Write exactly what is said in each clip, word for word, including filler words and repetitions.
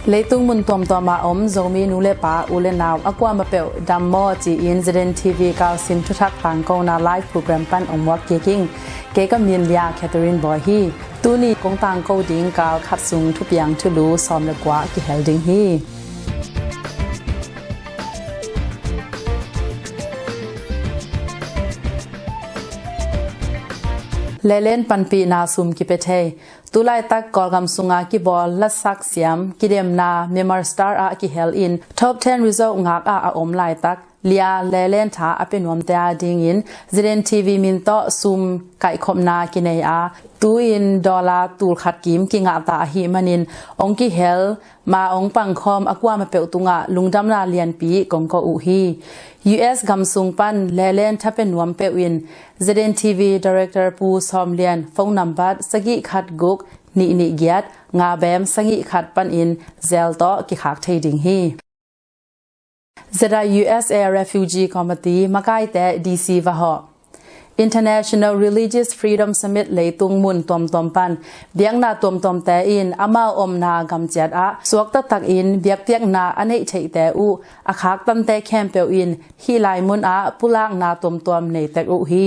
Leitung mun tuamtuam ah om Zomi nu le pa, u le nau a kuamah peuh dam maw ci-in Z N T V Galsim thuthak tangkona live program pan ong muak kik ing. Kei ka min Lia Catherine Bawi hi. Tuni kong tangko ding kal khat sung thupiang thulu sawm le kua kihel ding hi. Lelen panpihna sum kipia thei. Tulaitak Kawlgam sunga kibawl latsak siam kidemna Myanmar Star ah kihel in top ten result ngak ah a om laitak Lia lelen tha a pia nuamte a dingin Z N T V min tawh sum kaihkhopna kinei a, tu-in dollar tulkhat kim kingah ta ahih manin ong kihel ma ong pangkhawm a kuamah peuh tungah lungdamna lianpi kong ko uh hi. U S gam sung pan lelen tha pia nuam peuh in Z N T V Director Pu Sawm Lian phone number sagih khat guk nih nih giat nga bem sagih khat panin Zelle tawh kikhak thei ding hi. Z I U S A Refugee Committee makaite D C va hawh. International Religious Freedom Summit leitung mun tuamtuam pan biakna tuamtuamte in amau omna gamciat ah suak taktakin biakpiakna a neih theihte uh a khak tante khempeuh in hih lai mun ah pulakna tuamtuam nei tek uh hi.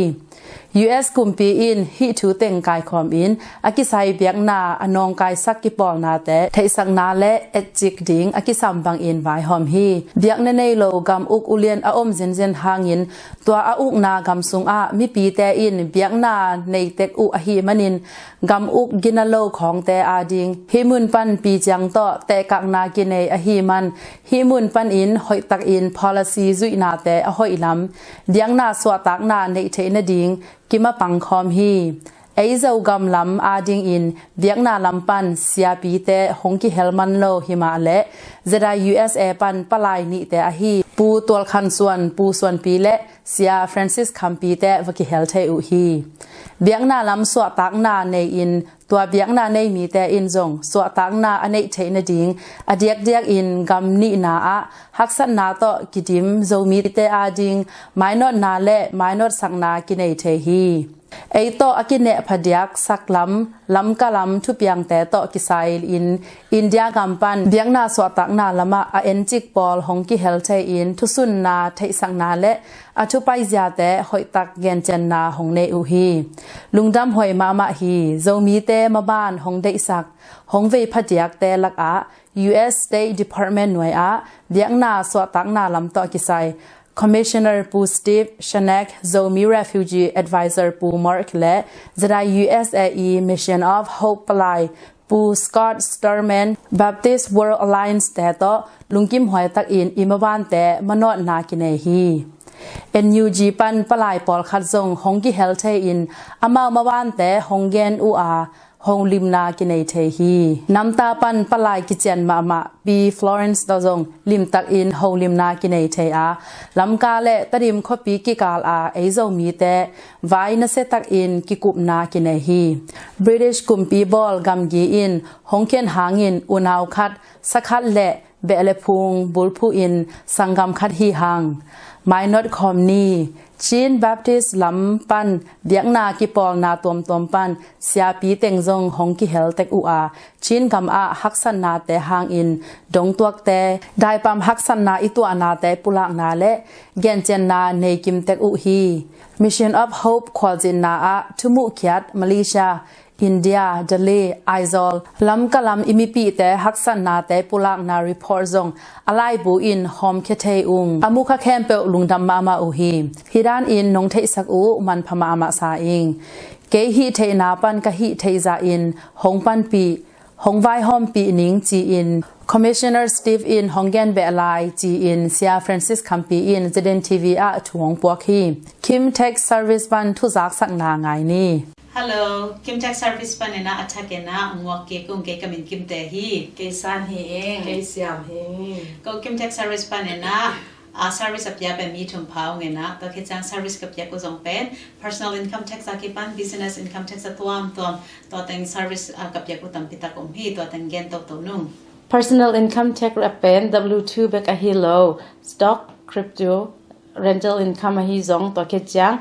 U S kumpi in hih thu teng kaikhawm in a kisai biakna a nawngkaisak kipawlnate theihsakna le etcik ding a kisam bangin vaihawm hi. Biakna nei lo gam uk ulian a om zenzen hangin tua a ukna gam sungah mipite in biakna nei tek uh ahih manin gam uk gina lo khawngte ading hih mun pan pi ciang tawh tehkakna kinei ahih man hih mun panin hoihtakin policy zuihnate a hoih lam biakna suahtakna neih theih nading kimapang khawm hi. Ei Zogam lam adingin biakna lam pan siapite hong kihel man lo himah le Z I U S A pan palai nihte ahi Pu Tual Khan Suan, Pu Suanpi le Sia Francis Khampi te va kihel thei uh hi. Biakna lam suahtakna nei-in tua biakna nei mite in zong suahtakna a neih theih nading a diakdiak in gam nihna ah haksatna tawh kidim Zomite ading mainawtna le mainawtsakna kinei thei hi. Ei tawh a kineh phadiak saklam, Lamka lam thupiangte tawh kisai in India gam pan biakna suahtakna lamah a encik pawl hong kihel thei in thusunna theihsakna le a thupaiziate hoihtak gencianna hong nei uh hi. Lungdam huai mahmah hi. Zomite maban hong deihsak hong vei phadiakte lakah U S State Department nuai ah biakna suahtakna lam tawh kisai Commissioner Pu Steve Shanek, Zomi Refugee Advisor Pu Mark le Z I U S A E Mission of Hope palai Pu Scott Sturman, Baptist World Alliance te tawh lungkim huaitakin i mabante manawtna kinei hi. N U G pan palai pawlkhat zong hong kihel thei in amau mabante hong gen uh a holimna kinei thei hi. Namta pan palai kician mahmah Pi Florence tawh zong limtakin holimna kinei thei a, Lamka le Tedim khuapi kikal a ei Zomite vai nasiatakin kikupna kinei hi. British kumpi bawl gamgi in hong khen hangin unau khat, sakhat le beh le phung bulphuh in sanggam khat hi hang. Mainawt khawm ni. Chin Baptist lam pan biakna kipawlna tuamtuam pan siapi teng zong hong kihel tek uh a, Chin gam ah haksatnate hangin dongtuakte, daipam haksatna i tuahnate pulakna le gencianna nei kim tek uh hi. Mission of Hope khualzinna ah thumuhkhiat Malaysia, India, Delhi, Aizawl, Lamka lam i mipihte haksatnate pulakna report zong a laibu in hawmkhia thei ung. A mukha khempeuh lungdam mahmah uh hi. Hih danin nong theihsak uh manpha mahmah sa ing. Kei hih theihna pan ka hih theih zahin hong panpih, hong vaihawmpih ning ci-in Commissioner Steve in hong gen beh lai ci-in Sia Francis Khampi in Z N T V ah thu hong puak hi. Kim Tech Service pan thuzaksakna ngai ni. Hello, Kim Tech Service panin a thak in a muak kik ung. Kei ka min Kimte hi. Kei San hi ing. Kei Siam hi. Ko Kim Tech Service panin a, a service a pia pen mi thum pha ung in a, tua khit ciang service ka piak uh zong pen personal income tax a kipan business income tax a tuamtuam, tua teng service a ka piak uh tampi tak om hi, tua teng gen toto nung. Personal income tax a pen W two bek ahi lo, stock, crypto, rental income ahi zong, tua khit ciang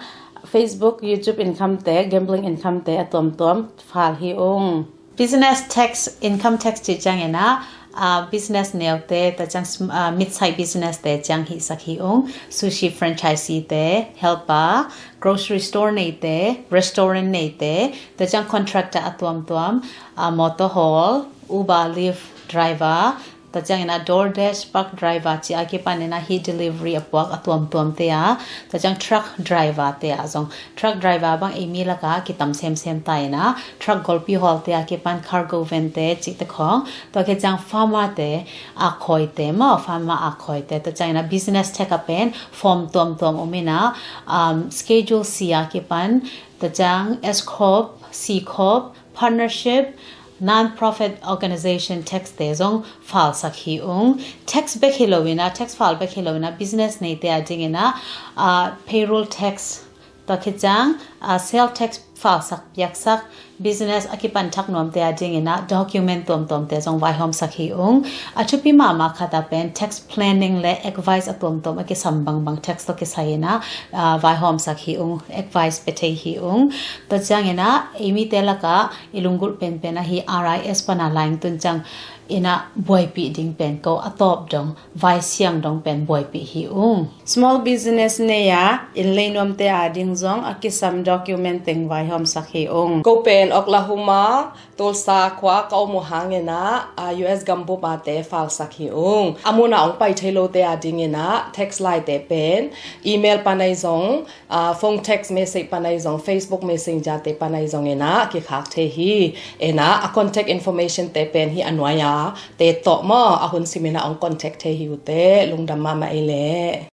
Facebook, YouTube income te, gambling income te a tuamtuam fal hi ung. Business tax, income tax cih ciangin a, ah, business neute, tua ciang sm-, ah, mid-size business te ciang hihsak hi ung, sushi franchisee te, helper, grocery store neite, restaurant neite, tua ciang contractor a tuamtuam, ah, motor haul, Uber, Lyft driver, tua ciangin ah DoorDash, Pug driver ci a kipanin ah hih delivery a puak a tuamtuam te a, tua ciang truck driver te a zong, truck driver bang ei mi lakah kitam semsem ta in ah, truck golpi hawl te a kipan cargo van te cihte khawng, tua khit ciang farmer te, a khawi te maw, farmer a khawi te, tua ciangin ah business tax a pen form tuamtuam om in ah, um, Schedule C a kipan, tua ciang S corp, C corp, partnership, non-profit organization tax te zong falsak hi ung. Tax bek hi lo in ah, tax fal bek hi lo in ah, business neite a dingin ah, ah, payroll tax, tua khit ciang, ah, sale tax falsak piaksak, business a kipan thak nuamte a dingin ah document tuamtuamte zong vaihawmsak hi ung. A thupi mahmah khat a pen tax planning le advice a tuamtuam a kisam bangbang tax tawh kisai in ah, ah, vaihawmsak hi ung, advice pia thei hi ung. Tua ciangin ah ei mite lakah i lunggulh penpen ahi R I S pan a laing tun ciang in ah buaipih ding pen ko a tawp dong, vaisiang dong pen buaipih hi ung. Small business nei a inn lei nuamte a ding zong a kisam document teng vaihawmsak hi ung. Ko pen Oklahoma, Tulsa khua ka om uh hangin ah, ah, U S gambup a te falsak hi ung. A mun a hong pai thei lote a dingin ah tax laite pen email pan ahi zong, ah, phone text message pan ahi zong, Facebook Messenger te pan ahi zong in ah kikhak thei hi. In ah a contact information te pen hih a nuai a te tawh maw, a hun sim in ah hong contact thei hi uh teh, lungdam mahmah ei leh.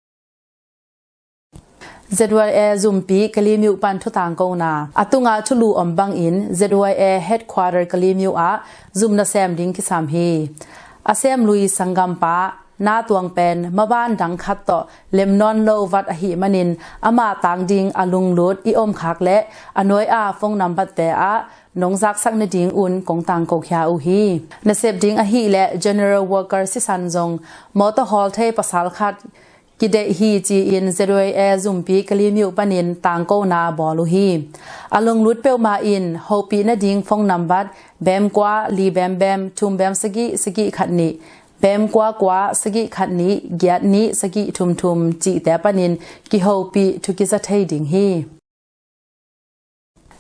Z Y A zumpi Kalaymyo pan thutangkona. A tungah thulu om bangin Z Y A headquarter Kalaymyo ah zum nasem ding kisam hi. A semlui sanggampa Na Tuang pen maban dang khat tawh lem nawn lo vat ahih manin amah tang ding a lunglut i omkhak le a nuai a phone number te ah nong zaksak nadingun kong tangko khia uh hi. Nasep ding ahih leh general worker sisan zong mawtaw hawl thei pasal khat kideih hi ci-in Z Y A zumpi Kalaymyo panin tangkona bawl uh hi. A lunglut peuhmah in hopih nading phone number bem kua li bem bem thum bem sagih sagih khat nih, bem kua kua sagih khat nih, giat nih sagih thum thum cihte panin kihopih thu kiza thei ding hi.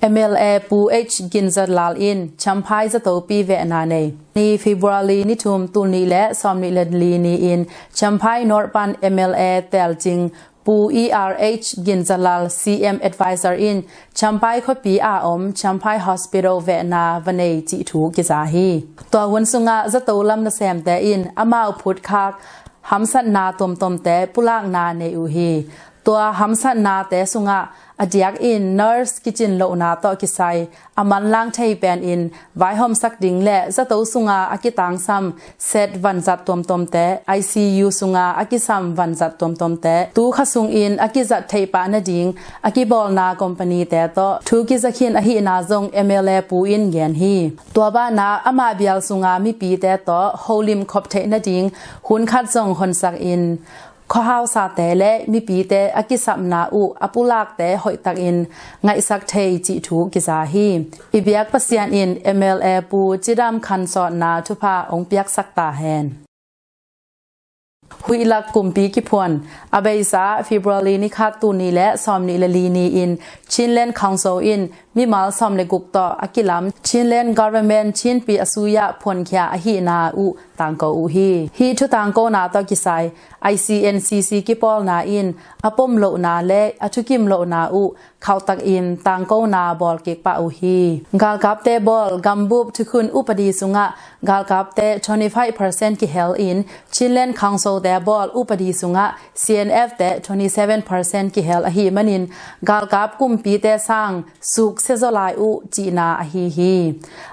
M L A Pu H Ginzalal in Champhai zatopi vehna nei. Ni February ni thum, tul nih le sawm nih le li ni-in Champhai North pan M L A telcing Pu E R H Ginzalal C M advisor in Champhai khuapi a om Champhai Hospital vehna va nei cih thu kiza hi. Tua hun sungah zato lam nasemte in amau phutkhak hamsatna tuamtuamte pulakna nei uh hi. Tua hamsatnate sungah a diakin nurse kicin lohna tawh kisai a manlang thei penin vaihawmsak ding le zato sunga a kitangsam set vanzat tuamtuamte, I C U sunga a kisam vanzat tuamtuamte, tukha sungin a kizat theih pah nading a kibawlna company te tawh thu kiza khin ahihna zong M L A pu in gen hi. Tua banah amah bial sunga mipite tawh holim khop theih nading hun khat zong honsak in khuahausate le mipite a kisapna uh a pulakte hoihtakin ngaihsak thei cih thu kiza hi. I biak Pasian in M L A pu cidam khansawtna thupha hong piaksak ta hen. Huihlak kumpi kiphuan. A beisa February ni khat, tul nih le sawm nih le li ni-in Chinland Council in mimal sawm le guk tawh a kilam Chinland Government Chinpi a sui-ah phuankhia ahihna uh tangko uh hi. Hih thutangkona tawh kisai I C N C C kipawlna in a pom lohna le a thukim lohna uh khauhtakin tangkona bawl kik pah uh hi. Galkapte bawl gambup thukhun upadi sungah galkapte twenty five percent kihel in Chinland Council te bawl upadi sungah C N F te twenty seven percent kihel ahih manin galkap kumpite sang suk siazaw lai uh cihna ahi hi.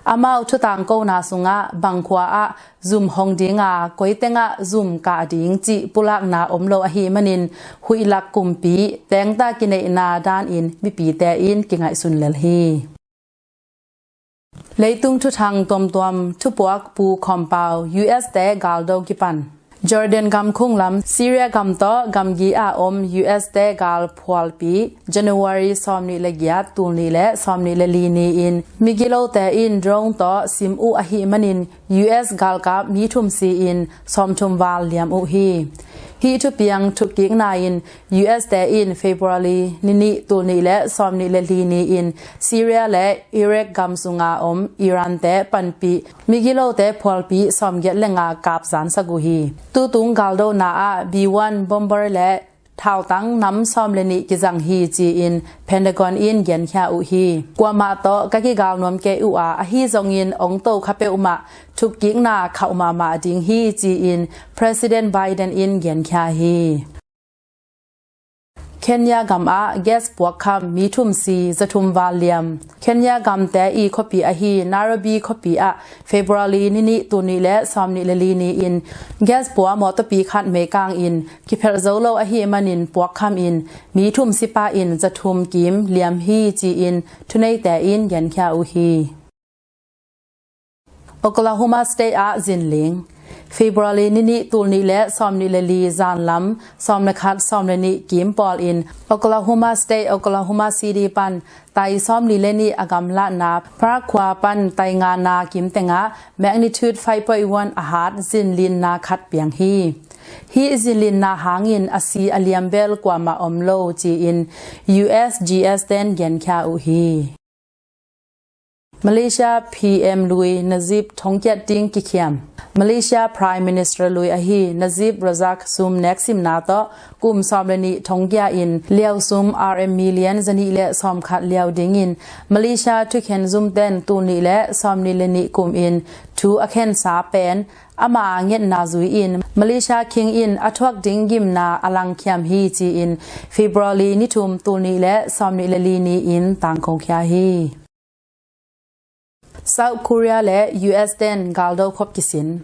Amau thutangkona sungah bang khua ah zum hong dinga koi tengah zum kah ding cih pulakna om lo ahih manin huihlak kumpi tengta kineihna danin mipite in kingaihsun lel hi. Leitung thuthang tuamtuam thupuak Pu Khawm Pau, U S te galdo kipan. Jordan gam khunglam Syria gam tawh gamgi a om U S te gal phualpi January sawmnih le giat, tulnih le sawmnih le li ni-in migilote in drone tawh sim uh ahih manin U S galkap mi thum si-in sawmthum val liam uh hi. Hih thupiang thukkikna in U S te in February ni nih, tulnih le sawmnih le li ni-in Syria le Iraq gam sunga om Iran te panpih migilote phualpi sawmgiat le nga kapzansak uh hi. Tutung galdona ah B one bomber le thautang nam sawm le nih kizang hi ci-in Pentagon in genkhia uh hi. Kuamah tawh ka kigal nuam kei uh a, ahi zongin ong to kha peuhmah thukkikna khauh mahmah ding hi ci-in President Biden in genkhia hi. Kenya gam ah gas puakkham mi thum si, zathum val liam. Kenya gamte i khuapi ahi Nairobi khuapi ah February ni nih, tulnih le sawmnih le li ni-in gas pua mawtawpi khat meikang in kiphelh zo lo ahih manin puakkham in mi thum si pah in zathum kim liam hi ci-in thuneite in genkhia uh hi. Oklahoma State ah zinling. February ni nih, tulnih le sawmnih le li zanlam sawm le khat, sawm le nih kim pawl in Oklahoma State, Oklahoma City pan tai sawmli le nih a gamlatna Park khua pan tai ngana kim tengah magnitude five point one a hat zinlinna khat piang hi. Hih zinlinna hangin a si a liam bel kuamah om lo ci-in U S G S ten genkhia uh hi. Malaysia P M lui Najib thongkiat ding kikhiam. Malaysia Prime Minister lui ahi Najib Razak sum nek simna tawh kum sawm le nih thongkia in liau sum R M million zanih le sawmkhat liau dingin Malaysia thukhen zumten tulnih le sawmnih le nih kum in thu a khensa pen ama ngetna zui-in Malaysia khing in a thuak ding gimna a langkhiam hi ci-in February ni thum, tulnih le sawmnih le li ni-in tangkokhia hi. South Korea le U S ten galdo khop kisin.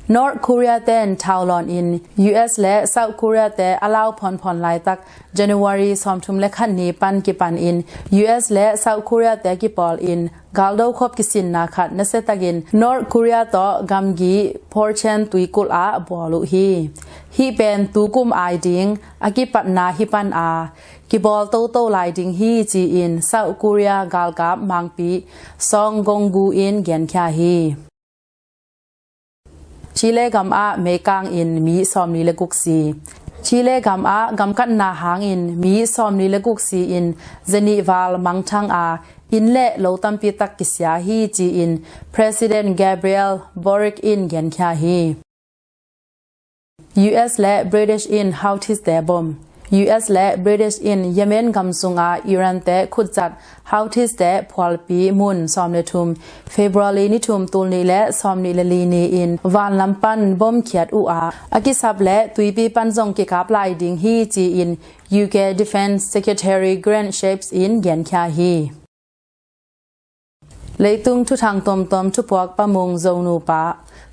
North Korea ten thaulawn in U S le South Korea te a lau phonphon laitak January sawmthum le khat ni pan kipan in U S le South Korea te kipawl in galdo khop kisinna khat nasiatakin North Korea tawh gamgi Porcheon tuikulh ah bawl uh hi. Hih pen tukum ai ding a kipatna hi pan a kibawl toto lai ding hi ci-in South Korea galkap mangpi Song Gong-gu in genkhia hi. Chile gam ah meikang in mi sawmli le guk si. Chile gam ah gamkatna hangin mi sawmli le guk si-in zanih val mangthang a inn le lo tampi tak kisia hi ci-in President Gabriel Boric in genkhia hi. U S le British in Houthis te bom. U S le British in Yemen gam sunga Iran te khutzat Houthis te phualpi mun sawm le thum, February ni thum, tulnih le sawmnih le li ni-in vanlam pan bom khiat uh a, a kisap le tuipi pan zong kikap lai ding hi ci-in U K Defence Secretary Grant Shapps in genkhia hi. Leitung thuthang tomtom thupuak pamung Zonu pa,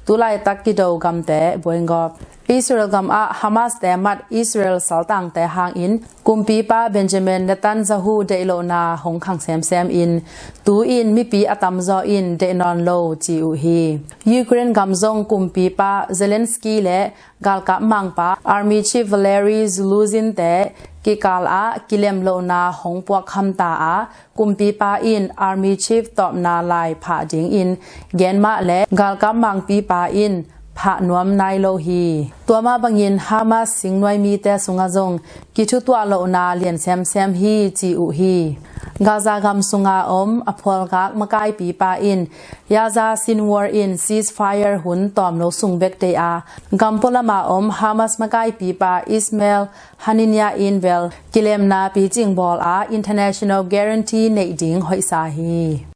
tulaitak kido gamte buainggawp. Israel gam ah Hamas te mat Israel saltangte hangin kumpipa Benjamin Netanyahu deihlohna hong khang semsem in tu-in mipi a tamzaw in deih nawn lo ci uh hi. Ukraine gam zong kumpipa Zelensky le galkap mangpa Army Chief Valery Zaluzhin te kikal ah kilem lohna hong puak khamta a, kumpipa in Army Chief tawpna lai phah dingin gen mah le galkap mangpipa in phah nuam nai lo hi. Tua mah bangin Hamas singnuai mite sungah zong kithutuah lohna lian semsem hi ci uh hi. Gaza gam sunga om a phualgak makaipipa in Gaza Sinwar in ceasefire hun tawm lo sung bek deih a, gam pualama om Hamas makaipipa Ismail Haniyeh in bel kilemna picing bawl a international guarantee neih ding hoihsa hi.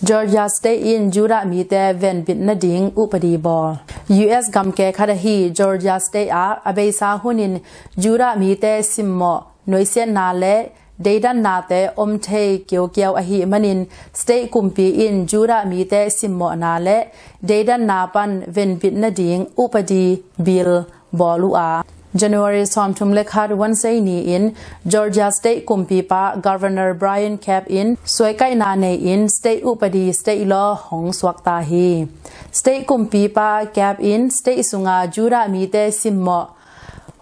Georgia State in Judah mite venbit nading upadi bawl. U S gamke khat ahi Georgia State ah a beisa hunin Judah mite simmawh nuaisiatna le deidatnate om thei kiaukiau ahih manin state kumpi in Judah mite simmawhna le deidatna pan venbit nading upadi bill bawl uh a, January sawmthum le khat Wednesday ni-in Georgia State kumpipa Governor Brian Kemp in suaikaihna nei-in state upadi, state law hong suakta hi. State kumpipa Kemp in state sunga Judah mite simmawh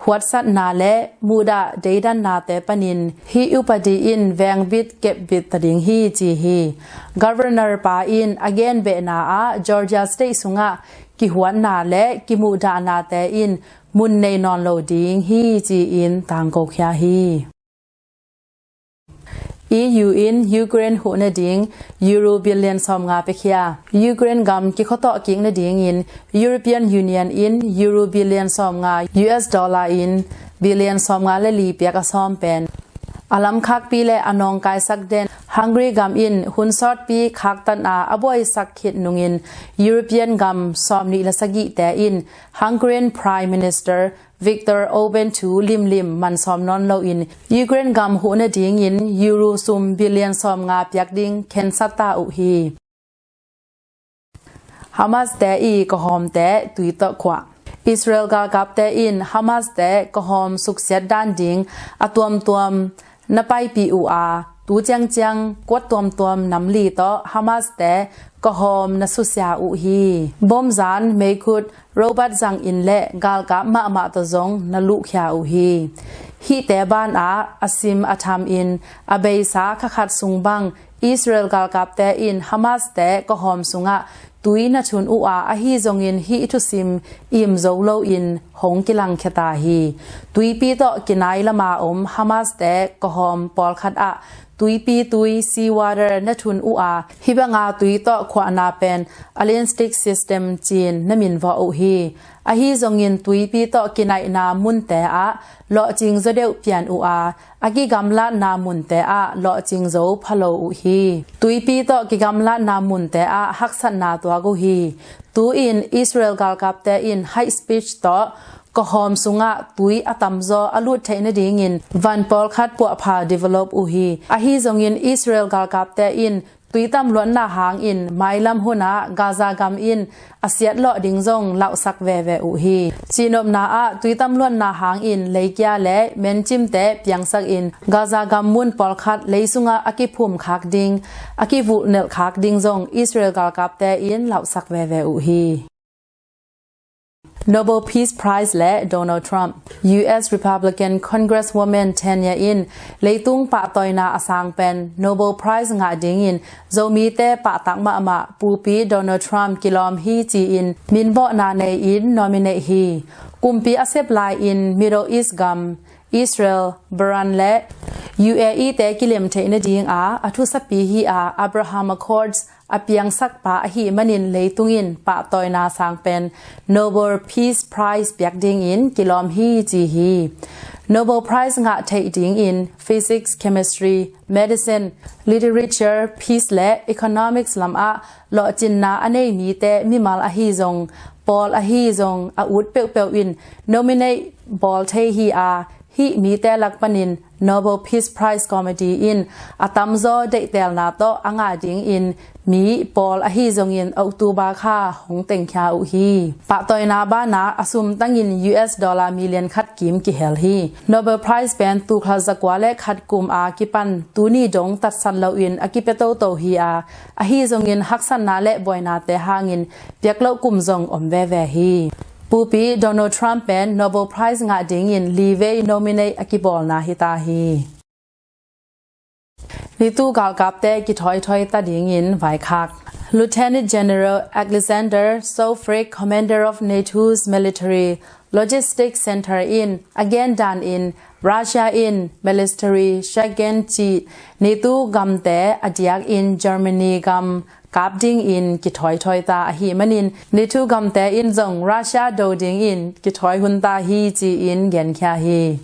huatsatna le muhdah deidannate panin hih upadi in vengbit kepbit ta ding hi ci hi. Governor pa in a genbehna ah Georgia State sungah kihuatna le kimuhdahnate in mun nei nawn lo ding hi ci-in tangkokhia hi. E U in Ukraine huh nading Euro billion sawmnga piakhia. Ukraine gam kikhuatawh kik nadingin European Union in Euro billion sawmnga, U S dollar in billion sawmnga le li piak a sawm pen a lamkhakpi le a nawngkaisak den Hungary gam in hun sawtpi khaktan a a buaisak khit nungin European gam sawmnih le sagihte in Hungarian Prime Minister Viktor Orban thu limlim mansawm nawn loin Ukraine gam huh nadingin Euro sum billion sawmnga piak ding khensat ta uh hi. Hamas te i kawhawmte tui tawh khuah. Israel galkapte in Hamas te kawhawm suksiat dan ding a tuamtuam na paipih uh a, tu ciangciang kuat tuamtuam namli tawh Hamas te kawhawm na susia uh hi. Bom zan, meikhut, robot zangin le galkap mahmah tawh zong na luhkhia uh hi. Hihte banah a sim a thamin a beisa khakhat sung bang Israel galkapte in Hamas te kawhawm sungah tui na thun uh a, ahi zongin hih thusim im zo loin hong kilangkhia ta hi. Tuipi tawh kinai lama om Hamas te kawhawm pawlkhat ah tuipi tui, sea water, na thun uh a, hih banga tui tawh khuahna pen Alien Stick System ci-in na minvawh uh hi. Ahi zongin tuipi tawh kinaihna munte ah lawhcing zaw deuh pian uh a, a kigamlatna munte ah lawhcing zo phalo uh hi. Tuipi tawh kigamlatna munte ah haksatna tuak uh hi. Tu-in Israel galkapte in high speed tawh kawhawm sungah tui a tamzaw a lut theih nadingin van pawlkhat puahpha develop uh hi. Ahi zongin Israel galkapte in tui tamluatna hangin mailam hunah Gaza gam in a siatlawh ding zong lauhsak veve uh hi. Cihnopna ah tui tamluatna hangin leikia le mencimte piangsakin Gaza gam mun pawlkhat lei sungah a kiphumkhak ding, a kivulhnelhkhak ding zong Israel galkapte in lauhsak veve uh hi. Nobel Peace Prize le Donald Trump. U S Republican Congresswoman Tanya in leitung pahtawina a sang pen Nobel Prize ngah dingin Zomite pahtak mahmah Pupi Donald Trump kilawm hi ci-in minbawhna nei-in nominate hi. Kumpi a sep lai-in Middle East gam Israel, Bahrain le U A E te kilem theih nadinga a thusapi hi a, Abraham Accords a piangsakpa ahih manin leitung in pahtawina sang pen Nobel Peace Prize piak dingin kilawm hi ci hi. Nobel Prize ngah theih dingin physics, chemistry, medicine, literature, peace le economics lamah lawhcinna a nei mite, mimal ahi zong, pawl ahi zong a ut peuhpeuh in nominate bawl thei hi a, hih mite lak panin Nobel Peace Prize Committee in a tamzaw deihtelna tawh a ngah dingin mi pawl ahi zongin October kha hong tengkhia uh hi. Pahtawina banah a sum tangin U S dollar million khat kim kihel hi. Nobel Prize pen tul khat zakua le khat kum a kipan tuni dong tatsat loin a kipia toto hi a, ahi zongin haksatna le buainate hangin piak loh kum zong om veve hi. Pupi Donald Trump pen Nobel Prize ngah dingin livei nominate a kibawlna hi ta hi. NATO galkapte kithawithawi ta dingin vaikhak. Lieutenant General Alexander Shevchuk, commander of NATO's military logistics center in a gen danin Russia in military Shagan cih NATO gamte a diakin Germany gam kap dingin kithawithawi ta ahih manin NATO gamte in zong Russia do dingin kithawi hun ta hi ci-in genkhia hi.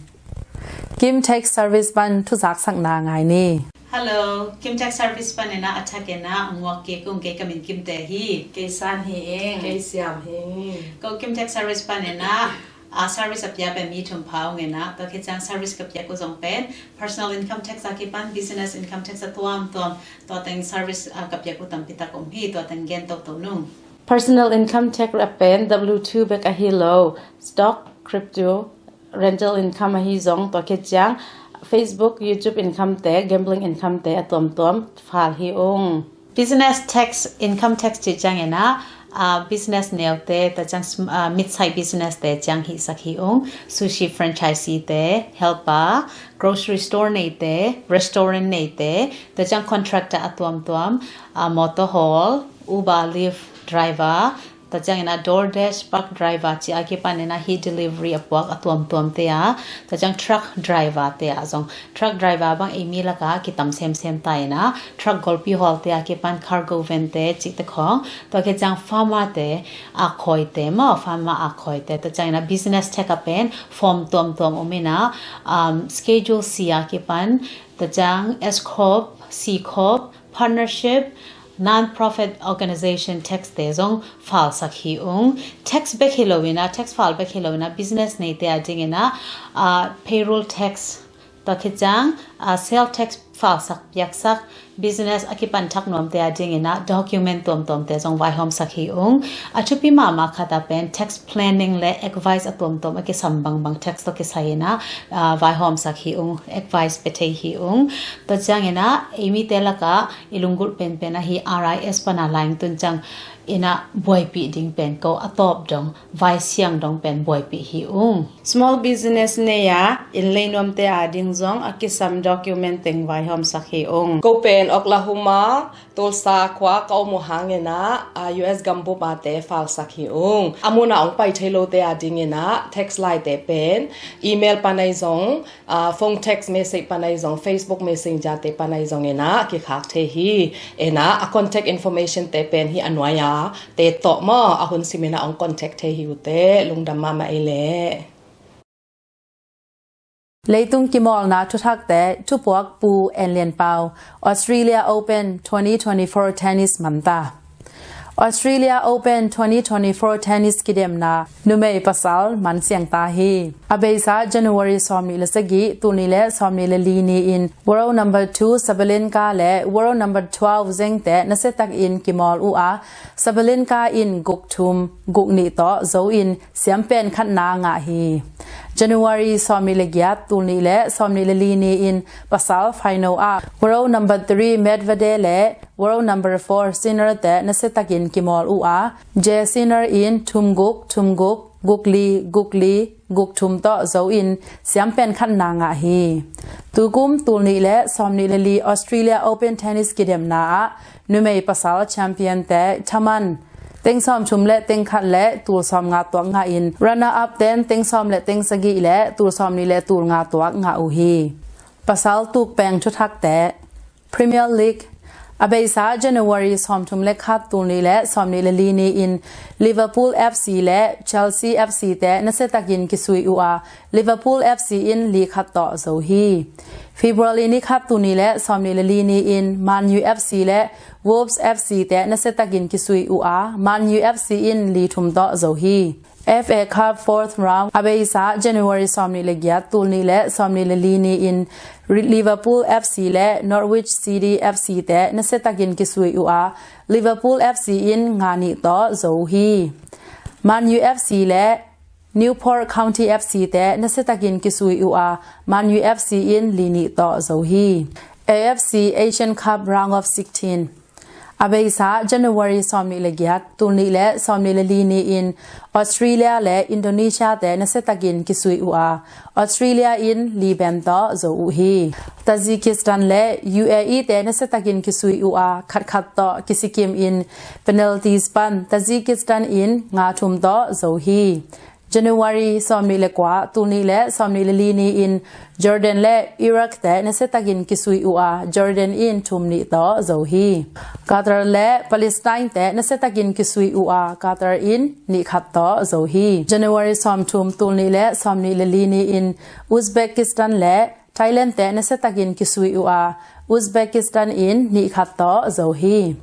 Kim Tech Service pan thuzaksakna ngai ni. Hello, Kim Tech Service panin a thak in a nguak kik ung, kei ka min Kim Te hi. Kei San hi ing. Kei Siam hi ing. Ko Kim Tech Service panin a, a service a pia pen mi thum pha ung in a, tua khit ciang service ka piak uh zong pen personal income tax a kipan business income tax a tuamtuam, tua teng service a ka piak uh tampi tak om hi, tua teng gen toto nung. Personal income tax a pen W two bek ahi lo, stock, crypto, rental income ahi zong, tua khit ciang Facebook, YouTube income te, gambling income te a tuamtuam fal hi ung. Business tax, income tax cih ciangin ah, ah, business neute, tua ciang sm-, ah, mid-size business te ciang hihsak hi ung. Sushi franchisee te, helper, grocery store neite, restaurant neite, tua ciang contractor a tuamtuam, ah, motor haul, Uber, Lyft driver, tua ciangin ah DoorDash, Pug driver ci a kipanin ah hih delivery a puak a tuamtuam te a, tua ciang truck driver te a zong, truck driver bang ei mi lakah kitam semsem ta in ah, truck golpi hawl te a kipan cargo van te cihte khawng, tua khit ciang farmer te, akhawite maw, farmer akhawite, tua ciangin ah business tax a pen form tuamtuam om in ah, um, Schedule C a kipan, tua ciang S corp, C corp, partnership, non-profit organization tax te zong falsak hi ung. Tax bek hi lo in ah, tax fal bek hi lo in ah, business neite a dingin ah, ah, payroll tax, tua khit ciang, ah, sale tax falsak piaksak, business a kipan thak nuamte a dingin ah document tuamtuamte zong vaihawmsak hi ung. A thupi mahmah khat a pen tax planning le advice a tuamtuam a kisam bangbang tax tawh kisai in ah, ah, vaihawmsak hi ung, advice pia thei hi ung. Tua ciangin ah ei mite lakah i lunggulh penpen ahi R I S pan a laing tun ciang in ah buaipih ding pen ko a tawp dong, vaisiang dong pen buaipih hi ung. Small business nei a inn lei nuamte a ding zong a kisam document teng vaihawmsak hi ung. Ko pen Oklahoma, Tulsa khua ka om uh hangin ah, ah, U S gambup a te falsak hi ung. A mun a hong pai thei lote a dingin ah tax laite pen email pan ahi zong, ah, phone text message pan ahi zong, Facebook Messenger te pan ahi zong in ah kikhak thei hi. In ah a contact information te pen hih a nuai a te tawh maw, a hun sim in ah hong contact thei hi uh teh. Lungdam mahmah ei leh. Leitung kimawlna thuthakte, thupuak Pu En Lian Pau. Australia Open twenty twenty-four tennis man ta. Australia Open twenty twenty-four tennis kidemna numei pasal man siang ta hi. A beisa January sawmnih le sagih, tul nih le sawmnih le li ni-in world number two Sabalenka le world number twelve Zheng te nasiatakin kimawl uh a, Sabalenka in guk thum, guk nih tawh zo in siampen khatna ngah hi. January sawmnih le giat, tul nih le sawmnih le li ni-in pasal final ah world number three Medvedev le world number four Sinner te nasiatakin kimawl uh a, Jay Sinner in thum guk, thum guk, guk li, guk li, guk thum tawh zo in siampen khatna ngah hi. Tukum tul nih le sawmnih le li Australia Open tennis kidemna ah numei pasal champion te thaman teng sawmthum le teng khat le tul sawmnga tuak ngah in, runner up ten teng sawm le teng sagih le tul sawmnih le tul nga tuak ngah uh hi. Pasal tukpeng thuthakte. Premier League. A beisa January sawmthum le khat, tul nih le sawmnih le li ni-in Liverpool F C le Chelsea F C te nasiatakin kisui uh a, Liverpool F C in li khat tawh zo hi. February ni khat, tul nih le sawmnih le li ni-in Man U F C le Wolves F C te nasiatakin kisui uh a, Man U F C in li thum tawh zo hi. F A Cup fourth round a beisa January sawmnih le giat, tul nih le sawmnih le li ni-in Liverpool F C le Norwich City F C te nasiatakin kisui uh a, Liverpool F C in nga nih tawh zo hi. Man U F C le Newport County F C te nasiatakin kisui uh a, Man U F C in li nih tawh zo hi. A F C Asian Cup round of sixteen. A beisa January sawmnih le giat, tul nih le sawmnih le li ni-in Australia le Indonesia te nasiatakin kisui uh a, Australia in li ben tawh zo uh hi. Tajikistan le U A E te nasiatakin kisui uh a, khatkhat tawh kisikim in penalties pan Tajikistan in nga thum tawh zo hi. January sawmnih le kua, tul nih le sawmnih le li ni-in Jordan le Iraq te nasiatakin kisui uh a, Jordan in thum nih tawh zo hi. Qatar le Palestine te nasiatakin kisui uh a, Qatar in nih khat tawh zo hi. January sawmthum, tul nih le sawmnih le li ni-in Uzbekistan le Thailand te nasiatakin kisui uh a, Uzbekistan in nih khat tawh zo hi.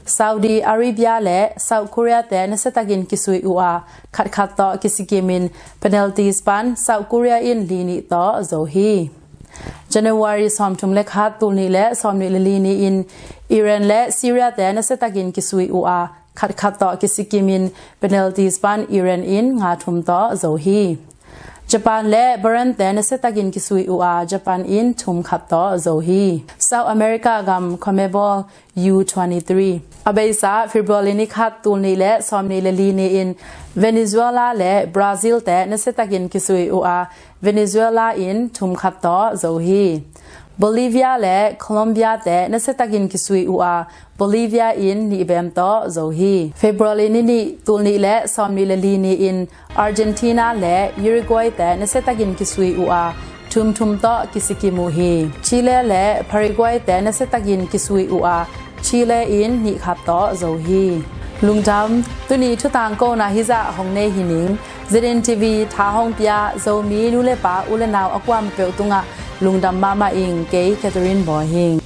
Saudi Arabia le South Korea te nasiatakin kisui uh a, khatkhat tawh kisikim in penalties pan South Korea in li nih tawh zo hi. January sawmthum le khat, tul nih le sawmnih le li ni-in Iran le Syria te nasiatakin kisui uh a, khatkhat tawh kisikim in penalties pan Iran in nga thum tawh zo hi. Japan le Bahrain te nasiatakin kisui uh a, Japan in thum khat tawh zo hi. South America gam CONMEBOL U twenty-three. A beisa February ni khat, tul nih le sawmnih le li ni-in Venezuela le Brazil te nasiatakin kisui uh a, Venezuela in thum khat tawh zo hi. Bolivia le Colombia te nasiatakin kisui uh a, Bolivia in nih bem tawh zo hi. February ni nih, tul nih le sawmnih le li ni-in Argentina le Uruguay te nasiatakin kisui uh a, thum thum tawh kisikim uh hi. Chile le Paraguay te nasiatakin kisui uh a, Chile in nih khat tawh zo hi. Lungdam. Tuni thutang kona hizah hong nei hi ning. ZNTV tha hong pia Zomi nu le pa, u le nau a kuam peuh tungah lungdam mahmah ing. Kei Catherine Bawi hi ing.